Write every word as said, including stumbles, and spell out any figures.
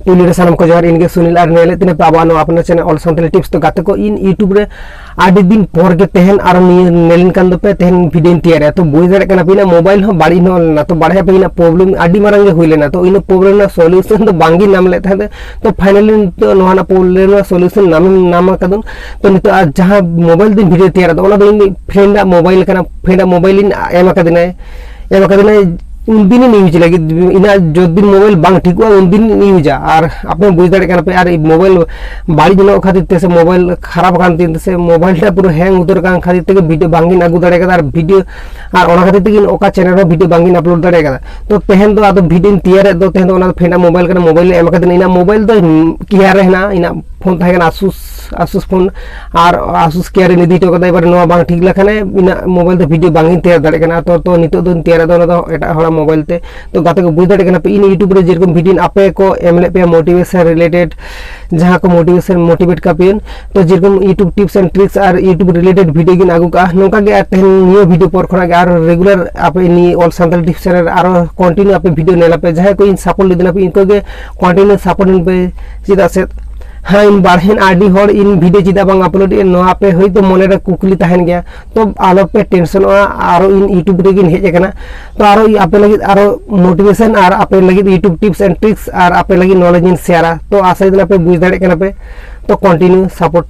ᱯᱩᱭᱞᱩ ᱨᱮ ᱥᱟᱱᱟᱢ ᱠᱚ ᱡᱚᱦᱟᱨ, ᱤᱧ ᱜᱮ ᱥᱩᱱᱤᱞ, ᱟᱨ ᱧᱮᱞᱮᱫ ᱛᱤᱧᱟᱹ ᱯᱮ ᱟᱵᱚᱣᱟᱜ ᱱᱚᱣᱟ ᱟᱯᱱᱟᱨ ᱪᱮᱱᱮᱞ ᱚᱞ ᱥᱟᱱᱛᱟᱲᱤ ᱴᱤᱯᱥ᱾ ᱛᱚ ᱜᱟᱛᱮ ᱠᱚ, ᱤᱧ YouTube ᱨᱮ ᱟᱹᱰᱤ ᱫᱤᱱ ᱯᱚᱨ ᱜᱮ ᱛᱮᱦᱮᱧ ᱟᱨᱚ ᱱᱤᱭᱟᱹ ᱧᱮᱞᱤᱧ ᱠᱟᱱ ᱫᱚᱯᱮ, ᱛᱮᱦᱮᱧ ᱵᱷᱤᱰᱤᱭᱳᱧ ᱛᱮᱭᱟᱨᱮᱜᱼᱟ᱾ ᱛᱚ ᱵᱩᱡᱽ ᱫᱟᱲᱮᱭᱟᱜ ᱠᱟᱱᱟ ᱯᱮ, ᱤᱧᱟᱹᱜ ᱢᱳᱵᱟᱭᱤᱞ ᱦᱚᱸ ᱵᱟᱹᱲᱤᱡ ᱧᱚᱜ ᱞᱮᱱᱟ᱾ ᱛᱚ ᱵᱟᱲᱟᱭ ᱟᱯᱮ, ᱤᱧᱟᱹᱜ ᱯᱨᱚᱵᱞᱮᱢ ᱟᱹᱰᱤ ᱢᱟᱨᱟᱝ ᱜᱮ ᱦᱩᱭ ᱞᱮᱱᱟ᱾ ᱛᱚ ᱤᱱᱟᱹ ᱯᱨᱚᱵᱞᱮᱢ ᱨᱮᱱᱟᱜ ᱥᱚᱞᱤᱭᱩᱥᱚᱱ ᱫᱚ ᱵᱟᱝᱜᱤᱧ ᱧᱟᱢ ᱞᱮᱫ ᱛᱟᱦᱮᱸᱫ᱾ ᱛᱚ ᱯᱷᱟᱭᱱᱟᱞᱤ ᱱᱤᱛᱚᱜ ᱱᱚᱣᱟ ᱨᱮᱱᱟᱜ ᱯᱨᱚᱵᱞᱮᱢ ᱨᱮᱱᱟᱜ ᱥᱚᱞᱤᱭᱩᱥᱚᱱ ᱧᱟᱢ, ᱧᱟᱢ ᱟᱠᱟᱫᱟᱹᱧ᱾ ᱛᱚ ᱱᱤᱛᱚᱜ ᱟᱨ ᱡᱟᱦᱟᱸ ᱢᱳᱵᱟᱭᱤᱞ ᱫᱚᱧ ᱵᱷᱤᱰᱤᱭᱳ ᱛᱮᱭᱟᱨ ᱮᱫᱟ, ᱚᱱᱟ ᱫᱚ ᱤᱧ ᱯᱷᱨᱮᱱᱰᱟᱜ ᱢᱳᱵᱟᱭᱤᱞ ᱠᱟᱱᱟ, ᱯᱷᱨᱮᱱᱰᱟᱜ ᱢᱳᱵᱟᱭᱤᱞ ᱤᱧ ᱮᱢ ᱟᱠᱟᱫᱤᱧᱟᱭ, ᱮᱢ ᱟᱠᱟᱫᱤᱧᱟᱭ᱾ ᱩᱱᱫᱤᱱ ᱤᱧ ᱤᱭᱩᱡᱽ ᱞᱟᱹᱜᱤᱫ, ᱤᱧᱟᱹᱜ ᱡᱚᱛᱫᱤᱱ ᱢᱳᱵᱟᱭᱤᱞ ᱵᱟᱝ ᱴᱷᱤᱠᱚᱜᱼᱟ, ᱩᱱᱫᱤᱱ ᱤᱧ ᱤᱭᱩᱡᱟ᱾ ᱟᱨ ᱟᱯᱮ ᱦᱚᱸ ᱵᱩᱡᱽ ᱫᱟᱲᱮᱭᱟᱜ ᱠᱟᱱᱟ ᱯᱮ, ᱟᱨ ᱢᱳᱵᱟᱭᱤᱞ ᱵᱟᱹᱲᱤᱡ ᱧᱚᱜ ᱠᱷᱟᱹᱛᱤᱨ ᱛᱮ ᱥᱮ ᱢᱳᱵᱟᱭᱤᱞ ᱠᱷᱟᱨᱟᱯ ᱟᱠᱟᱱ ᱛᱤᱧ ᱛᱮ ᱥᱮ ᱢᱳᱵᱟᱭᱤᱞ ᱴᱟᱜ ᱯᱩᱨᱟᱹ ᱦᱮᱝ ᱩᱛᱟᱹᱨ ᱟᱠᱟᱱ ᱠᱷᱟᱹᱛᱤᱨ ᱛᱮᱜᱮ ᱵᱷᱤᱰᱤᱭᱳ ᱵᱟᱝ ᱜᱤᱧ ᱟᱹᱜᱩ ᱫᱟᱲᱮ ᱠᱟᱫᱟ᱾ ᱟᱨ ᱵᱷᱤᱰᱤᱭᱳ, ᱟᱨ ᱚᱱᱟ ᱠᱷᱟᱹᱛᱤᱨ ᱛᱮᱜᱮ ᱤᱧ ᱚᱠᱟ ᱪᱮᱱᱮᱞ ᱨᱮᱦᱚᱸ ᱵᱷᱤᱰᱤᱭᱳ ᱵᱟᱝ ᱜᱤᱧ ᱟᱯᱞᱳᱰ ᱫᱟᱲᱮ ᱠᱟᱫᱟ᱾ ᱛᱚ ᱛᱮᱦᱮᱧ ᱫᱚ ᱟᱫᱚ ᱵᱷᱤᱰᱤᱭᱳᱧ ᱛᱮᱭᱟᱨᱮᱫ ᱫᱚ, ᱛᱮᱦᱮᱧ ᱫᱚ ᱚᱱᱟ ᱫᱚ ᱯᱷᱨᱮᱱᱰᱟᱜ ᱢᱳᱵᱟᱭᱤᱞ ᱠᱟᱱᱟ, ᱢᱳᱵᱟᱭᱤᱞ ᱮᱢ ᱟᱠᱟᱫᱤᱧᱟ᱾ ᱤᱧᱟᱹᱜ ᱢᱳᱵᱟᱭᱤᱞ ᱫᱚ ᱠᱮᱭᱟᱨ ᱨᱮ ᱦᱮᱱᱟᱜᱼᱟ, ᱤᱧᱟᱹᱜ ᱯᱷᱳᱱ ᱛᱟᱦᱮᱸ ᱠᱟᱱᱟ ᱟᱥᱩᱥ, ᱟᱥᱩᱥ ᱯᱷᱳᱱ᱾ ᱟᱨ ᱟᱥᱩᱥ ᱠᱮᱭᱟᱨ ᱨᱮᱧ ᱤᱫᱤ ᱦᱚᱴᱚ ᱠᱟᱫᱟ᱾ ᱮᱵᱟᱨ ᱱᱚᱣᱟ ᱵᱟᱝ ᱴᱷᱤᱠ ᱞᱮᱠᱷᱟᱱᱮ ᱤᱧᱟᱹᱜ ᱢᱳᱵᱟᱭᱤᱞ ᱫᱚ ᱵᱷᱤᱰᱤᱭᱳ ᱵᱟᱝ ᱤᱧ ᱛᱮᱭᱟᱨ ᱫᱟᱲᱮᱭᱟᱜ ᱠᱟᱱᱟ᱾ ᱛᱚ, ᱛᱚ ᱱᱤᱛᱚᱜ ᱫᱚᱧ ᱛᱮᱭᱟᱨ ᱮᱫᱟ ᱚᱱᱟ ᱫᱚ ᱮᱴᱟᱜ ᱦᱚᱲᱟᱜ ᱢᱳᱵᱟᱭᱤᱞ ᱛᱮ᱾ ᱛᱚ ᱜᱟᱛᱮ ᱠᱚ, ᱵᱩᱡᱽ ᱫᱟᱲᱮᱭᱟᱜ ᱠᱟᱱᱟ ᱯᱮ, ᱤᱧ YouTube ᱨᱮ ᱡᱮᱨᱚᱠᱚᱢ ᱵᱷᱤᱰᱤᱭᱳ ᱟᱯᱮ ᱠᱚ ᱮᱢ ᱞᱮᱫ ᱯᱮᱭᱟ ᱢᱳᱴᱤᱵᱷᱮᱥᱚᱱ ᱨᱤᱞᱮᱴᱮᱰ, ᱡᱟᱦᱟᱸ ᱠᱚ ᱢᱳᱴᱤᱵᱷᱮᱥᱚᱱ, ᱢᱳᱴᱤᱵᱷᱮᱴ ᱠᱟᱯᱮᱭᱟᱹᱧ, ᱛᱚ ᱡᱮᱨᱚᱠᱚᱢ YouTube tips and tricks R YouTube related video ᱜᱤᱧ ᱟᱹᱜᱩ ᱠᱟᱜᱼᱟ, ᱱᱚᱝᱠᱟ ᱜᱮ ᱟᱨ ᱛᱮᱦᱮᱧ ᱱᱤᱭᱟᱹ ᱵᱷᱤᱰᱤᱭᱳ ᱯᱚᱨ ᱠᱷᱚᱱᱟᱜ ᱜᱮ ᱟᱨ ᱨᱮᱜᱩᱞᱟᱨ ᱟᱯᱮ ᱱᱤᱭᱟᱹ ᱚᱞ ᱥᱟᱱᱛᱟᱲᱤ ᱴᱤᱯᱥ ᱪᱮᱱᱮᱞ ᱨᱮ ᱟᱨᱚ ᱠᱚᱱᱴᱤᱱᱤᱭᱩ ᱟᱯᱮ ᱵᱷᱤᱰᱤᱭᱳ ᱧᱮᱞ ᱟᱯᱮ᱾ ᱡᱟᱦᱟᱸᱭ ᱠᱚ ᱤᱧ ᱥᱟᱯᱳᱨᱴ ᱞᱮᱫᱟ ᱯᱮ, ᱤᱱᱠᱩ ᱜᱮ ᱠᱚᱱᱴᱤᱱᱤᱭᱩ ᱥᱟᱯᱳᱨᱴ ᱟᱹᱧ ᱯᱮ᱾ ᱪᱮᱫᱟᱜ ᱥᱮ ᱦᱮᱸ, ᱤᱧ ᱵᱟᱲᱟᱭᱟᱹᱧ ᱟᱹᱰᱤ ᱦᱚᱲ ᱤᱧ ᱵᱷᱤᱰᱤᱭᱳ ᱪᱮᱫᱟᱜ ᱵᱟᱝ ᱟᱯᱞᱳᱰ ᱮᱫ, ᱱᱚᱣᱟ ᱟᱯᱮ ᱦᱚᱭᱛᱳ ᱢᱚᱱᱮ ᱨᱮ ᱠᱩᱠᱞᱤ ᱛᱟᱦᱮᱱ ᱜᱮᱭᱟ᱾ ᱛᱚ ᱟᱞᱚ ᱯᱮ ᱴᱮᱱᱥᱚᱱᱚᱜᱼᱟ, ᱟᱨᱚ ᱤᱧ YouTube ᱨᱮᱜᱤᱧ ᱦᱮᱡ ᱟᱠᱟᱱᱟ᱾ ᱛᱚ ᱟᱨᱚ ᱤᱧ ᱟᱯᱮ ᱞᱟᱹᱜᱤᱫ ᱟᱨᱚ ᱢᱳᱴᱤᱵᱷᱮᱥᱚᱱ ᱟᱨ ᱟᱯᱮ ᱞᱟᱹᱜᱤᱫ YouTube tips and tricks ᱟᱨ ᱟᱯᱮ ᱞᱟᱹᱜᱤᱫ ᱱᱚᱞᱮᱡᱽ ᱤᱧ ᱥᱮᱭᱟᱨᱟ᱾ ᱛᱚ ᱟᱥᱟᱭ ᱫᱟᱞᱮ ᱯᱮ ᱵᱩᱡᱽ ᱫᱟᱲᱮᱭᱟᱜ ᱠᱟᱱᱟ ᱯᱮ᱾ ᱛᱚ ᱠᱚᱱᱴᱤᱱᱤᱭᱩ ᱥᱟᱯᱳᱨᱴ